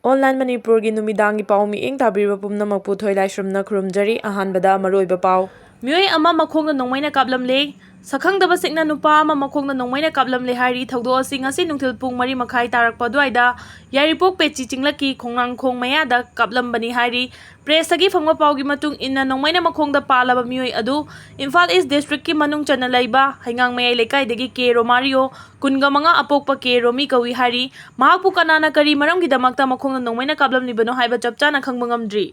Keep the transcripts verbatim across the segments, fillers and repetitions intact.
Online ꯃꯅꯤꯄꯨꯔꯒꯤ ꯅꯨꯃꯤꯗꯥꯡꯒꯤ ꯄꯥꯎ ꯃꯤꯠꯌꯦꯡ ꯇꯥꯕꯤꯔꯤꯕ ꯄꯨꯝꯅꯃꯛꯄꯨ ꯊꯣꯏꯂꯥꯏꯁ꯭ꯔꯝꯅ ꯈꯨꯔꯨꯝꯖꯔꯤ꯫ ꯑꯍꯥꯟꯕꯗ ꯃꯔꯨꯑꯣꯏꯕ ꯄꯥꯎ꯫ ꯃꯤꯑꯣꯏ ꯑꯃ ꯃꯈꯣꯡꯅ ꯅꯣꯡꯃꯩꯅ ꯀꯥꯞꯂꯝꯂꯦ꯫ ꯁꯛꯈꯪꯗꯕꯁꯤꯡꯅ ꯅꯨꯄꯥ ꯑꯃ ꯃꯈꯣꯡꯗ ꯅꯣꯡꯃꯩꯅ ꯀꯥꯞꯂꯝꯂꯦ ꯍꯥꯏꯔꯤ꯫ ꯊꯧꯗꯣꯛ ꯑꯁꯤ ꯉꯁꯤ ꯅꯨꯡꯊꯤꯜ ꯄꯨꯡ ꯃꯔꯤ ꯃꯈꯥꯏ ꯇꯥꯔꯛꯄ ꯑꯗꯨꯋꯥꯏꯗ ꯌꯥꯏꯔꯤꯄꯣꯛ ꯄꯦꯆꯤ ꯆꯤꯡꯂꯛꯀꯤ ꯈꯣꯡꯅꯥꯡꯈꯣꯡ ꯃꯌꯥꯗ ꯀꯥꯞꯂꯝꯕꯅꯤ ꯍꯥꯏꯔꯤ꯫ ꯄ꯭ꯔꯦꯁꯇꯒꯤ ꯐꯪꯕ ꯄꯥꯎꯒꯤ ꯃꯇꯨꯡ ꯏꯟꯅ, ꯅꯣꯡꯃꯩꯅ ꯃꯈꯣꯡꯗ ꯄꯥꯜꯂꯕ ꯃꯤꯑꯣꯏ ꯑꯗꯨ ꯏꯝꯐꯥꯜ ꯏꯁ ꯗꯤꯁꯇ꯭ꯔꯤꯛꯀꯤ ꯃꯅꯨꯡ ꯆꯟꯅ ꯂꯩꯕ ꯍꯩꯉꯥꯡ ꯃꯌꯥꯏ ꯂꯩꯀꯥꯏꯗꯒꯤ ꯀꯦ ꯔꯣꯃꯥꯔꯤꯌꯣ, ꯀꯨꯟꯒ ꯃꯉꯥ, ꯑꯄꯣꯛꯄ ꯀꯦ ꯔꯣꯃꯤ ꯀꯧꯏ ꯍꯥꯏꯔꯤ꯫ ꯃꯍꯥꯛꯄꯨ ꯀꯅꯥꯅ ꯀꯔꯤ ꯃꯔꯝꯒꯤꯗꯃꯛꯇ ꯃꯈꯣꯡꯗ ꯅꯣꯡꯃꯩꯅ ꯀꯥꯞꯂꯝꯂꯤꯕꯅꯣ ꯍꯥꯏꯕ ꯆꯞ ꯆꯥꯅ ꯈꯪꯕ ꯉꯝꯗ꯭ꯔꯤ꯫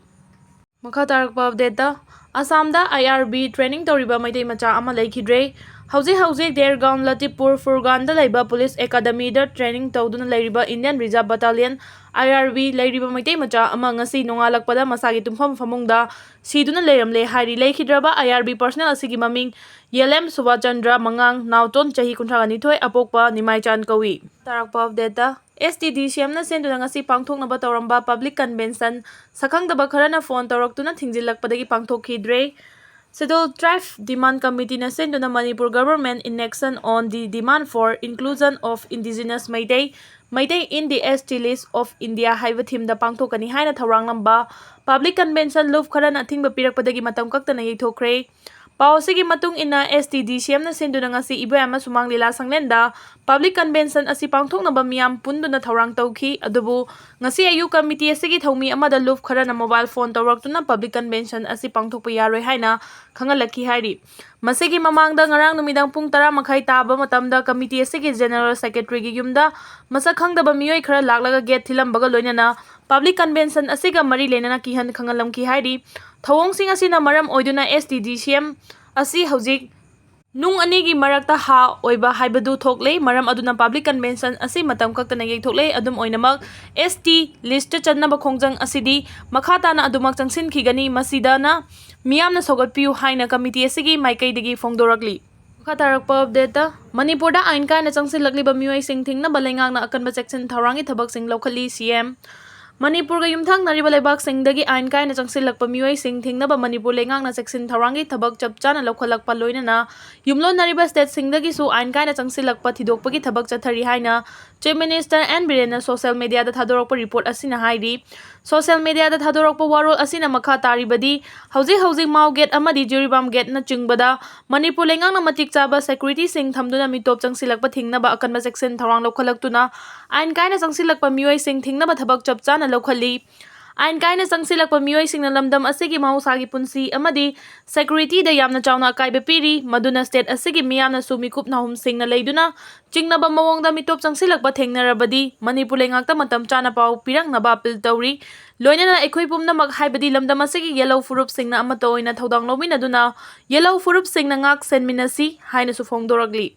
ꯃꯈꯥ ꯇꯥꯔꯛꯄ ꯑꯞꯗꯦꯠꯇ, ꯑꯁꯥꯝꯗ ꯑꯥꯏ ꯑꯥꯔ ꯕꯤ training ꯇꯧꯔꯤꯕ ꯃꯩꯇꯩ ꯃꯆꯥ ꯑꯃ ꯂꯩꯈꯤꯗ꯭ꯔꯦ꯫ ꯍꯧꯖꯤꯛ ꯍꯧꯖꯤꯛ ꯗꯦꯔꯒꯥꯎꯟ ꯂꯇꯤꯄꯨꯔ ꯐꯨꯔꯒꯥꯟꯗ ꯂꯩꯕ ꯄꯨꯂꯤꯁ ꯑꯦꯀꯥꯗꯃꯤꯗ training ꯇꯧꯗꯨꯅ ꯂꯩꯔꯤꯕ Indian Reserve Battalion, ꯑꯥꯏ ꯑꯥꯔ ꯕꯤ, ꯂꯩꯔꯤꯕ ꯃꯩꯇꯩ ꯃꯆꯥ ꯑꯃ ꯉꯁꯤ ꯅꯣꯡꯉꯥꯜꯂꯛꯄꯗ ꯃꯁꯥꯒꯤ ꯇꯨꯝꯐꯝ ꯐꯃꯨꯡꯗ ꯁꯤꯗꯨꯅ ꯂꯩꯔꯝꯂꯦ ꯍꯥꯏꯔꯤ꯫ ꯂꯩꯈꯤꯗ꯭ꯔꯕ ꯑꯥꯏ ꯑꯥꯔ ꯕꯤ personnel ꯑꯁꯤꯒꯤ ꯃꯃꯤꯡ ꯌꯦꯂꯦꯝ ꯁꯨꯕꯥꯆꯟꯗ꯭ꯔ ꯃꯉꯥꯡ, ꯅꯥꯎꯇꯣꯟ, ꯆꯍꯤ ꯀꯨꯟꯊ꯭ꯔꯥꯒ ꯅꯤꯊꯣꯏ, ꯑꯄꯣꯛꯄ ꯅꯤꯃꯥꯏꯆꯥꯟ ꯀꯧꯏ꯫ ꯇꯥꯔꯛꯄ ꯑꯞꯗꯦꯠꯇ, ꯑꯦꯁ ꯇꯤ ꯗꯤ ꯁꯤ ꯑꯦꯝꯅ ꯁꯤꯟꯗꯨꯅ ꯉꯁꯤ ꯄꯥꯡꯊꯣꯛꯅꯕ ꯇꯧꯔꯝꯕ public convention ꯁꯛꯈꯪꯗꯕ ꯈꯔꯅ ꯐꯣꯟ ꯇꯧꯔꯛꯇꯨꯅ ꯊꯤꯡꯖꯤꯜꯂꯛꯄꯗꯒꯤ ꯄꯥꯡꯊꯣꯛꯈꯤꯗ꯭ꯔꯦ꯫ Scheduled Tribe Demand Committeeꯅ ꯁꯤꯟꯗꯨꯅ Manipur Government Inaction on the Demand for Inclusion of Indigenous Meitei, Meitei in the S T List of India ꯍꯥꯏꯕ themeꯗ ꯄꯥꯡꯊꯣꯛꯀꯅꯤ ꯍꯥꯏꯅ ꯊꯧꯔꯥꯡꯂꯝꯕ public convention ꯂꯨꯞ ꯈꯔꯅ ꯑꯊꯤꯡꯕ ꯄꯤꯔꯛꯄꯗꯒꯤ ꯃꯇꯝ ꯀꯛꯇꯅ ꯌꯩꯊꯣꯛꯈ꯭ꯔꯦ꯫ ꯄꯥꯎ ꯑꯁꯤꯒꯤ ꯃꯇꯨꯡ ꯏꯟꯅ, ꯑꯦꯁ ꯇꯤ ꯗꯤ ꯁꯤ ꯑꯦꯝꯅ ꯁꯤꯟꯗꯨꯅ ꯉꯁꯤ ꯏꯕꯣꯌꯥꯏꯃ ꯁꯨꯃꯥꯡ ꯂꯤꯂꯥ ꯁꯪꯂꯦꯟꯗ public convention ꯑꯁꯤ ꯄꯥꯡꯊꯣꯛꯅꯕ ꯃꯤꯌꯥꯝ ꯄꯨꯟꯗꯨꯅ ꯊꯧꯔꯥꯡ ꯇꯧꯈꯤ꯫ ꯑꯗꯨꯕꯨ ꯉꯁꯤ ꯑꯌꯨꯛ committee ꯑꯁꯤꯒꯤ ꯊꯧꯃꯤ ꯑꯃꯗ ꯂꯨꯞ ꯈꯔꯅ mobile phone ꯇꯧꯔꯛꯇꯨꯅ public convention ꯑꯁꯤ ꯄꯥꯡꯊꯣꯛꯄ ꯌꯥꯔꯣꯏ ꯍꯥꯏꯅ ꯈꯪꯍꯜꯂꯛꯈꯤ ꯍꯥꯏꯔꯤ꯫ ꯃꯁꯤꯒꯤ ꯃꯃꯥꯡꯗ ꯉꯔꯥꯡ ꯅꯨꯃꯤꯗꯥꯡ ꯄꯨꯡ ꯇꯔꯥ ꯃꯈꯥꯏ ꯇꯥꯕ ꯃꯇꯝꯗ committee ꯑꯁꯤꯒꯤ general secretaryꯒꯤ ꯌꯨꯝꯗ ꯃꯁꯛ ꯈꯪꯗꯕ ꯃꯤꯑꯣꯏ ꯈꯔ ꯂꯥꯛꯂꯒ gate ꯊꯤꯜꯂꯝꯕꯒ ꯂꯣꯏꯅꯅ public convention ꯑꯁꯤꯒ ꯃꯔꯤ ꯂꯩꯅꯅ ꯀꯤꯍꯟ ꯈꯪꯍꯜꯂꯝꯈꯤ ꯍꯥꯏꯔꯤ꯫ ꯊꯧꯑꯣꯡꯁꯤꯡ ꯑꯁꯤꯅ ꯃꯔꯝ ꯑꯣꯏꯗꯨꯅ ꯑꯦꯁ ꯇꯤ ꯗꯤ ꯁꯤ ꯑꯦꯝ ꯑꯁꯤ ꯍꯧꯖꯤꯛ ꯅꯨꯡ ꯑꯅꯤꯒꯤ ꯃꯔꯛꯇ ꯍꯥ ꯑꯣꯏꯕ ꯍꯥꯏꯕꯗꯨ ꯊꯣꯛꯂꯦ꯫ ꯃꯔꯝ ꯑꯗꯨꯅ public convention ꯑꯁꯤ ꯃꯇꯝ ꯀꯛꯇꯅ ꯌꯩꯊꯣꯛꯂꯦ꯫ ꯑꯗꯨꯝ ꯑꯣꯏꯅꯃꯛ, ꯑꯦꯁ ꯇꯤ listꯇ ꯆꯟꯅꯕ ꯈꯣꯡꯖꯪ ꯑꯁꯤꯗꯤ ꯃꯈꯥ ꯇꯥꯅ ꯑꯗꯨꯃꯛ ꯆꯪꯁꯤꯟꯈꯤꯒꯅꯤ꯫ ꯃꯁꯤꯗꯅ ꯃꯤꯌꯥꯝꯅ ꯁꯧꯒꯠꯄꯤꯌꯨ ꯍꯥꯏꯅ committee ꯑꯁꯤꯒꯤ ꯃꯥꯏꯀꯩꯗꯒꯤ ꯐꯣꯡꯗꯣꯔꯛꯂꯤ꯫ ꯃꯈꯥ ꯇꯥꯔꯛꯄ ꯑꯞꯗꯦꯠꯇ, ꯃꯅꯤꯄꯨꯔꯗ ꯑꯥꯏꯟ ꯀꯥꯏꯅ ꯆꯪꯁꯤꯜꯂꯛꯂꯤꯕ ꯃꯤꯑꯣꯏꯁꯤꯡ ꯊꯤꯡꯅꯕ ꯂꯩꯉꯥꯛꯅ ꯑꯀꯟꯕ ꯆꯦꯛꯁꯤꯟ ꯊꯧꯔꯥꯡꯒꯤ ꯊꯕꯛꯁꯤꯡ ꯂꯧꯈꯠꯂꯤ, ꯁꯤ ꯑꯦꯝ꯫ ꯃꯅꯤꯄꯨꯔꯒ ꯌꯨꯝꯊꯪꯅꯔꯤꯕ ꯂꯩꯕꯥꯛꯁꯤꯡꯗꯒꯤ ꯑꯥꯏꯟ ꯀꯥꯏꯅ ꯆꯪꯁꯤꯜꯂꯛꯄ ꯃꯤꯑꯣꯏꯁꯤꯡ ꯊꯤꯡꯅꯕ ꯃꯅꯤꯄꯨꯔ ꯂꯩꯉꯥꯛꯅ ꯆꯦꯛꯁꯤꯟ ꯊꯧꯔꯥꯡꯒꯤ ꯊꯕꯛ ꯆꯞ ꯆꯥꯅ ꯂꯧꯈꯠꯂꯛꯄ ꯂꯣꯏꯅꯅ ꯌꯨꯝꯂꯣꯟꯅꯔꯤꯕ ꯁ꯭ꯇꯦꯠꯁꯤꯡꯗꯒꯤꯁꯨ ꯑꯥꯏꯟ ꯀꯥꯏꯅ ꯆꯪꯁꯤꯜꯂꯛꯄ ꯊꯤꯗꯣꯛꯄꯒꯤ ꯊꯕꯛ ꯆꯠꯊꯔꯤ ꯍꯥꯏꯅ ꯆꯤꯐ ꯃꯤꯅꯤꯁꯇꯔ ꯑꯦꯟ ꯕꯤꯔꯦꯟꯅ ꯁꯣꯁꯤꯌꯦꯜ ꯃꯤꯗꯤꯌꯥꯗ ꯊꯥꯗꯣꯔꯛꯄ ꯔꯤꯄꯣꯔꯠ ꯑꯁꯤꯅ ꯍꯥꯏꯔꯤ꯫ ꯁꯣꯁꯤꯌꯦꯜ ꯃꯤꯗꯤꯌꯥꯗ ꯊꯥꯗꯣꯔꯛꯄ ꯋꯥꯔꯣꯜ ꯑꯁꯤꯅ ꯃꯈꯥ ꯇꯥꯔꯤꯕꯗꯤ, ꯍꯧꯖꯤꯛ ꯍꯧꯖꯤꯛ ꯃꯥꯎ ꯒꯦꯠ ꯑꯃꯗꯤ ꯖꯤꯔꯤꯕꯥꯝ ꯒꯦꯠꯅꯆꯤꯡꯕꯗ ꯃꯅꯤꯄꯨꯔ ꯂꯩꯉꯥꯛꯅ ꯃꯇꯤꯛ ꯆꯥꯕ ꯁꯦꯀ꯭ꯌꯨꯔꯤꯇꯤꯁꯤꯡ ꯊꯝꯗꯨꯅ ꯃꯤꯇꯣꯞ ꯆꯪꯁꯤꯜꯂꯛꯄ ꯊꯤꯡꯅꯕ ꯑꯀꯟꯕ ꯆꯦꯛꯁꯤꯟ ꯊꯧꯔꯥꯡ ꯂꯧꯈꯠꯂꯛꯇꯨꯅ ꯑꯥꯏꯟ ꯀꯥꯏꯅ ꯆꯪꯁꯤꯜꯂꯛꯄ ꯃꯤꯑꯣꯏꯁꯤꯡ ꯊꯤꯡꯅꯕ ꯊꯕꯛ ꯆꯞ ꯆꯥꯅ ꯂꯧꯈꯠꯂꯤ꯫ ꯑꯥꯏꯟ ꯀꯥꯏꯅ ꯆꯪꯁꯤꯜꯂꯛꯄ ꯃꯤꯑꯣꯏꯁꯤꯡꯅ ꯂꯝꯗꯝ ꯑꯁꯤꯒꯤ ꯃꯍꯧꯁꯥꯒꯤ ꯄꯨꯟꯁꯤ ꯑꯃꯗꯤ ꯁꯦꯀ꯭ꯌꯨꯔꯤꯇꯤꯗ ꯌꯥꯝꯅ ꯆꯥꯎꯅ ꯑꯀꯥꯏꯕ ꯄꯤꯔꯤ, ꯃꯗꯨꯅ ꯁ꯭ꯇꯦꯠ ꯑꯁꯤꯒꯤ ꯃꯤꯌꯥꯝꯅꯁꯨ ꯃꯤꯀꯨꯞ ꯅꯥꯍꯨꯝ ꯁꯤꯡꯅ ꯂꯩꯗꯨꯅ ꯆꯤꯡꯅꯕ ꯃꯑꯣꯡꯗ ꯃꯤꯇꯣꯞ ꯆꯪꯁꯤꯜꯂꯛꯄ ꯊꯦꯡꯅꯔꯕꯗꯤ ꯃꯅꯤꯄꯨꯔ ꯂꯩꯉꯥꯛꯇ ꯃꯇꯝ ꯆꯥꯅ ꯄꯥꯎ ꯄꯤꯔꯛꯅꯕ ꯑꯄꯤꯜ ꯇꯧꯔꯤ꯫ ꯂꯣꯏꯅꯅ ꯑꯩꯈꯣꯏ ꯄꯨꯝꯅꯃꯛ, ꯍꯥꯏꯕꯗꯤ ꯂꯝꯗꯝ ꯑꯁꯤꯒꯤ ꯌꯦꯜꯍꯧ ꯐꯨꯔꯨꯞꯁꯤꯡꯅ ꯑꯃꯠꯇ ꯑꯣꯏꯅ ꯊꯧꯗꯥꯡ ꯂꯧꯃꯤꯟꯅꯗꯨꯅ ꯌꯦꯜꯍꯧ ꯐꯨꯔꯨꯞꯁꯤꯡꯅ ꯉꯥꯛ ꯁꯦꯟꯃꯤꯟꯅꯁꯤ ꯍꯥꯏꯅꯁꯨ ꯐꯣꯡꯗꯣꯔꯛꯂꯤ꯫